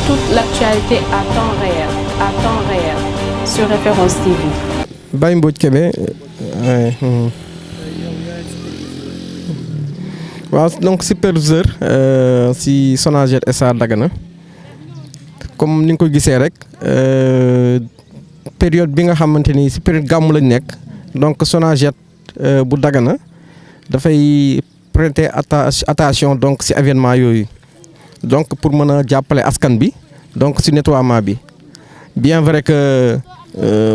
toute l'actualité à temps réel sur Référence TV. Baye Mbodj Kébé. waaw donc superviseur si Sonaged SA Dagana comme ni nga ko gisee rek période bi nga xamante ni si période gàmmu lañ nekk donc Sonaged bu Dagana dafay prêter attention donc si événement yooyu donc pour mën a jàppale askan bi donc si nettoiement bi bien vrai que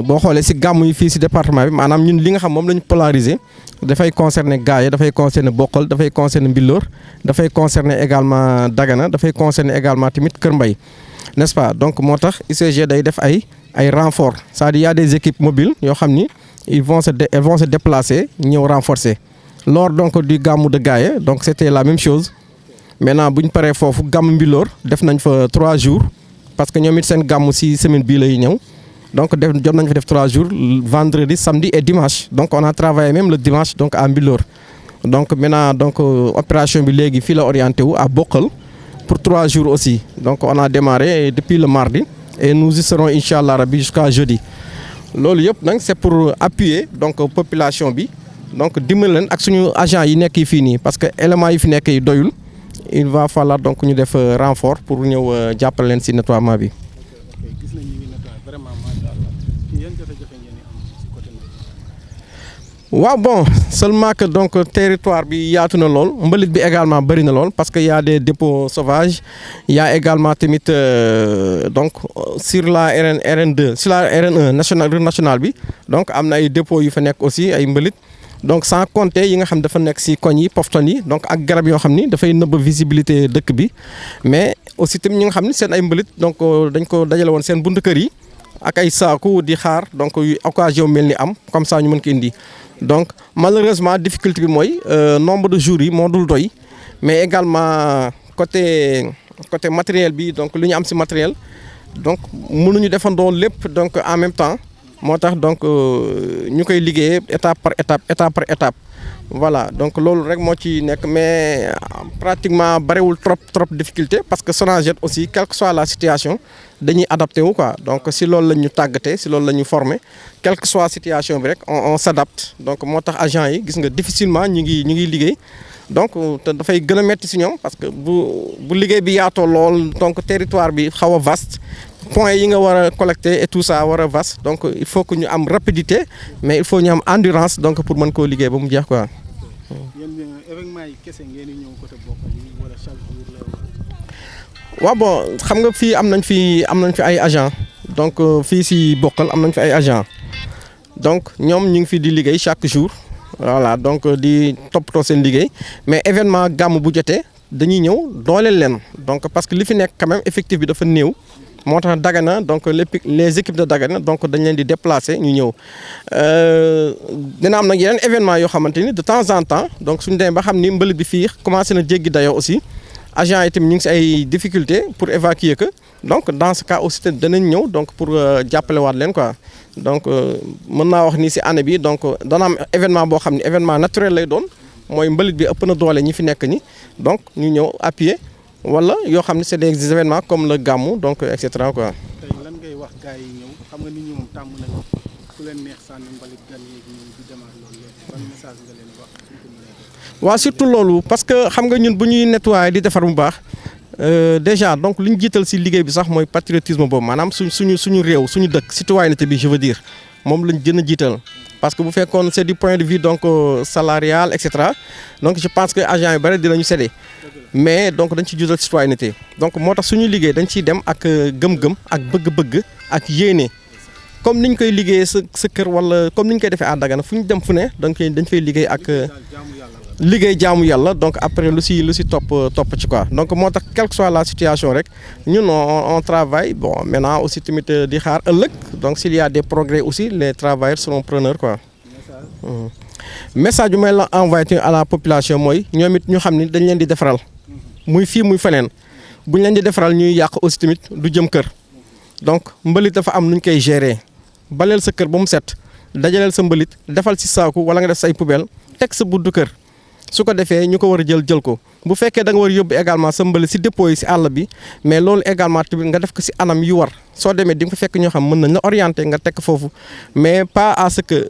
boo xoolee si gàmmu yi fii si département bi maanaam ñun li nga xam moom la ñu polariser dafay concerner Gaye dafay concerner Bokhol dafay concerner Mbilor dafay concerner également Dagana dafay concerner également tamit Kër Mbay n'est-ce pas donc moo tax UCG day def ay renfort c'est-à-dire y a des équipes mobiles yoo xam ni ils vont se déplacer ñëw renforcer lors donc du gàmmu de Gaye donc c'était la même chose maintenant bu ñu paree foofu gàmmu Mbilor def nañ fa 3 jours parce que ñoom it seen gàmmu si semaine bii lay ñëw donc jot nañ fa def 3 jours vendredi samedi et dimanche donc on a travaillé même le dimanche donc à Mbilor donc maintenant donc opération bi léegi fii la orienté wu à Bokhol pour 3 jours aussi donc on a démarré depuis le mardi et nous y serons inchallah rabbi jusqu'à jeudi loolu yëpp nag c'est pour appuyer donc population bi donc dimbali leen ak suñu agent yi nekk yi fii nii parce que éléments yi fi nekk yi doyul il va falloir donc ñu def renfort pour ñëw jàppale leen si nettoiement bi. waaw bon seulement que donc territoire bi yaatu na lool mbalit bi également bëri na lool parce que y a des dépôts sauvages y a également tamit donc sur la RN2 sur la RN1 nationale bi donc am na ay dépôts yu fa nekk aussi ay mbalit donc sans compter yi nga xam dafa nekk si koñ yi pofton yi donc ak garab yoo xam ni dafay nëbb visibilité dëkk bi mais aussi tamit ñi nga xam ni seen ay mbalit donc dañ ko dajale woon seen buntu kër yi ak ay saaku di xaar donc occasion mel ni am comme ça ñu mën ko indi. donc malheureusement difficulté bi mooy nombre de jours yi moo dul doy mais également côté matériel bi donc lu ñu am ci matériel donc mënuñu defandoo lépp donc en même temps moo tax donc ñu koy liggéeyee étape par étape voilà donc loolu rek moo ci nekk mais pratiquement barewul trop difficulté parce que Sonaged aussi quelle que soit la situation dañuy adapté wu quoi donc si loolu la ñu tàggatee si loolu la ñu formé quelle que soit situation bi rek on s'adapte donc moo tax agent yi gis nga difficilement ñu ngi liggéey donc te dafay gën a metti si ñoom parce que bu liggéey bi yaatoo lool donc territoire bi xaw a vaste points yi nga war a collecter et tout ça war a vaste donc il faut que ñu am rapidité mais il faut ñu am endurance donc pour mën koo liggéey ba mu jeex quoi. yéen événement yi kese ngeen di ñëw côté Bokhol wala chaque jour la. waaw bon xam nga fii am nañ fi ay agents donc fii si Bokhol am nañ fi ay agents donc ñoom ñu ngi fi di liggéey chaque jour voilà donc di toppatoo seen liggéey mais événement gàmm bu jotee dañuy ñëw dooleel leen donc parce que li fi nekk quand même effectif bi dafa néew. moo tax Dagana donc les équipes de Dagana donc dañ leen di déplacer ñu ñëw dina am nag yeneen événement yoo xamante ni de temps en temps donc suñu demee ba xam ni mbalit bi fii commencé na jéggi dayoo aussi agent yi tamit ñu ngi si ay difficultés pour évacuer que donc dans ce cas aussi danañ ñëw donc pour jàppale waat leen quoi donc mën naa wax ni si année bi donc dana am événement boo xam ni événement naturel lay doon mooy mbalit bi ëpp na doole ñi fi nekk ñi donc ñu ñëw appuyer. wala yoo xam ne c'est des événements comme le gàmmu donc et cetera quoi. tey lan ngay wax gars yi ñëw xam nga nit ñi moom tàmm nañu ku leen neex sànni mbalit gan yeeg ñoom di démarrer loolu lépp ban message nga leen wax. waaw surtout loolu parce que xam nga ñun bu ñuy nettoyer di defar bu baax déjà donc li ñu jiital ci liggéey bi sax mooy patriotisme boobu maanaam suñu réew suñu dëkk citoyenneté bi je veux dire moom lañ gën a jiital. parce que bu fekkoon c'est du point de vue donc salarial et cetera donc je pense que agents yi bari dinañu cédé mais donc dañ ci jiital citoyenneté donc moo tax suñu liggéey dañ ciy dem ak gëm-gëm ak bëgg-bëgg ak yéene comme niñ koy liggéeyee sa kër wala comme niñ koy defee à Dagana fu ñu dem fu ne dañ fay liggéey ak liggéey jaamu yàlla donc après lu si topp ci quoi donc moo tax quelle que soit la situation rek ñun on travaille bon maintenant aussi tamit di xaar ëllëg donc s'il y a des progrès aussi les travailleurs seront preneurs quoi. message bi may la envoyé à la population mooy ñoom it ñu xam ni dañ leen di defaral muy fii muy feneen buñ leen di defaral ñuy yàq aussi tamit du jëm kër donc mbalit dafa am nuñ koy gérer baleel sa kër ba mu set dajaleel sa mbalit defal ci saaku wala nga def say poubelle teg sa buntu kër. su ko defee ñu ko war a jël ko bu fekkee da nga war yóbbu également sa mbalit si dépôt yi si àll bi mais loolu également tamit nga def ko si anam yu war soo demee di nga fa fekk ñoo xam mën nañ la orienter nga tekk foofu mais pas à ce que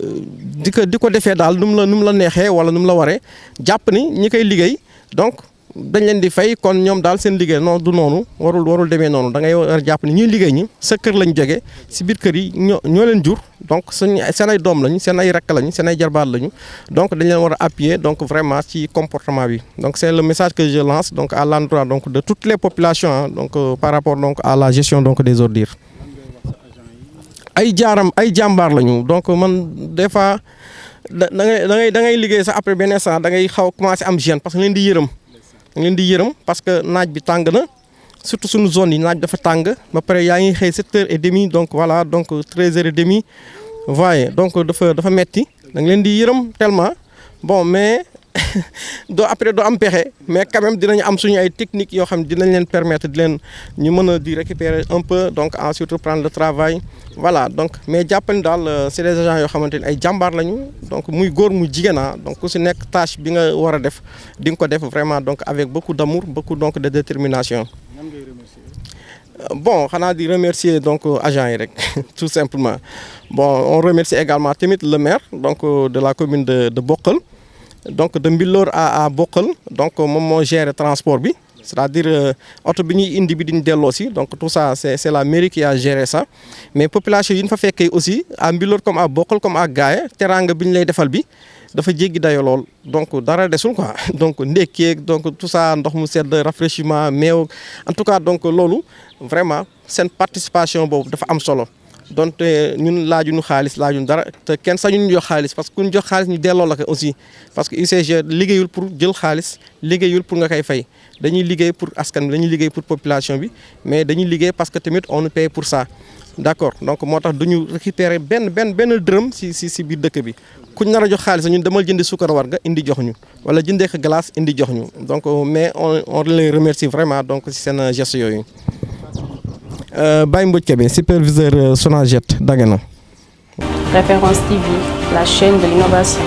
di ko defee daal nu mu la neexee wala nu mu la waree jàpp ni ñi koy liggéey donc dañ leen di fay kon ñoom daal seen liggéey non du noonu warul demee noonu da ngay war a jàpp ni ñuy liggéey ñi sa kër lañ jógee si biir kër yi ñoo leen jur donc seen ay doom lañu seen ay rakk lañu seen ay jarbaat lañu donc dañ leen war a appuyer donc vraiment ci comportement bi donc c'est le message que je lance donc à l'endroit donc de toutes les populations donc par rapport donc à la gestion donc des ordures. ay jàmbaar lañu donc man des fois da ngay liggéey sax après benn instant da ngay xaw commencer am gêne parce que leen di yërëm. leen di yërëm parce que naaj bi tàng na surtout suñu zone yi naaj dafa tàng ba pare yaa ngi xëy 7h30 donc voilà donc 13h30 voyez donc dafa metti da nga leen di yërëm tellement bon mais doo am pexe mais quand même dinañ am suñu ay techniques yoo xam ne dinañ leen permettre di leen ñu mën a di récupérer un peu donc ensuite reprendre le travail voilà donc mais jàppale daal c'est des agents yoo xamante ni ay jàmbaar lañu donc muy góor muy jigéen donc ku si nekk tâche bi nga war a def di nga ko def vraiment donc avec beaucoup d'amour beaucoup donc de détermination. Bon xanaa di remercier donc agents yi rek tout simplement bon on remercie également tamit le maire donc de la commune de Bokhol. Donc de Mbilor à Bokhol donc moom moo gère transport bi c'est-à-dire oto bi ñuy indi bi diñ delloo si donc tout ça c'est la mairie qui a géré ça mais population yi ñu fa fekkee aussi à Mbilor comme à Bokhol comme à Gaye teraanga bi ñu lay defal bi dafa jéggi dayo lool donc dara desul quoi donc ndekkeeg donc tout ça ndox mu sedd rafraîchissement meew en tout cas donc loolu vraiment seen participation boobu dafa am solo. donc ñun laajuñu xaalis laajuñu dara te kenn sax ñu jox xaalis parce que ku ñu jox xaalis ñu delloo la ko aussi parce que UCG liggéeyul pour jël xaalis liggéeyul pour nga koy fay dañuy liggéey pour askan bi dañuy liggéey pour population bi mais dañuy liggéey parce que tamit on nous paye pour ça d'accord donc moo tax duñu récupérer benn dërëm si biir dëkk bi kuñ nar a jox xaalis ñun demal jëndi suukar war nga indi jox ñu wala jëndee ko glace indi jox ñu donc mais on les remercie vraiment donc si seen gestes yooyu. Baye Mbodj Kébé, superviseur Sonaget Dagana. Référence TV, la chaîne de l'innovation.